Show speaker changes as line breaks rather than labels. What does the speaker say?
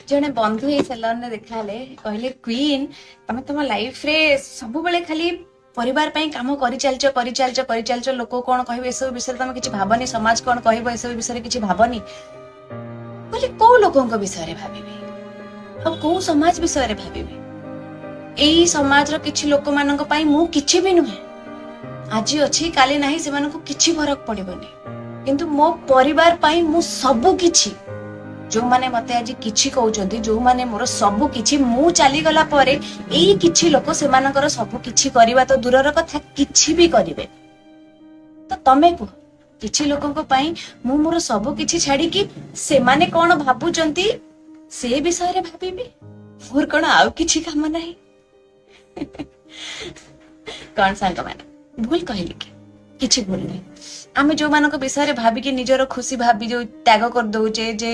ଜଣେ ବନ୍ଧୁ ଏଇ ସେଲନରେ ଦେଖାହେଲେ, କହିଲେ, "କ୍ୱିନ୍, ତମେ ତମ ଲାଇଫରେ ସବୁବେଳେ ଖାଲି ପରିବାର ପାଇଁ କାମ କରିଚାଲିଛ, କରିଚାଲିଛ, କରିଚାଲିଛ। ଲୋକ କଣ କହିବେ, ଏସବୁ ବିଷୟରେ ତମେ କିଛି ଭାବନି। ସମାଜ କଣ କହିବ, ଏସବୁ ବିଷୟରେ କିଛି ଭାବନି।" କହିଲି, କୋଉ ଲୋକଙ୍କ ବିଷୟରେ ଭାବିବି ଆଉ କୋଉ ସମାଜ ବିଷୟରେ ଭାବିବି? ଏଇ ସମାଜର କିଛି ଲୋକମାନଙ୍କ ପାଇଁ ମୁଁ କିଛି ବି ନୁହେଁ। ଆଜି ଅଛି, କାଲି ନାହିଁ, ସେମାନଙ୍କୁ କିଛି ଫରକ ପଡିବନି। କିନ୍ତୁ ମୋ ପରିବାର ପାଇଁ ମୁଁ ସବୁ କିଛି। ଯୋଉମାନେ ମତେ ଆଜି କିଛି କହୁଛନ୍ତି, ଯୋଉମାନେ ମୋର ସବୁ କିଛି, ମୁଁ ଚାଲିଗଲା ପରେ ଏଇ କିଛି ଲୋକ ସେମାନଙ୍କର ସବୁ କିଛି କରିବା ତ ଦୂରର କଥା, କିଛି ବି କରିବେ। ତ ତମେ କୁହ, କିଛି ଲୋକଙ୍କ ପାଇଁ ମୁଁ ମୋର ସବୁ କିଛି ଛାଡିକି ସେମାନେ କଣ ଭାବୁଛନ୍ତି ସେ ବିଷୟରେ ଭାବିବି? ମୋର କଣ ଆଉ କିଛି କାମ ନାହିଁ? କଣ ସାଙ୍ଗମାନେ, ଭୁଲ କହିଲି କି? କିଛି ଭୁଲ ନାହିଁ। ଆମେ ଯୋଉମାନଙ୍କ ବିଷୟରେ ଭାବିକି ନିଜର ଖୁସି ଭାବି ଯୋଉ ତ୍ୟାଗ କରିଦଉଛେ ଯେ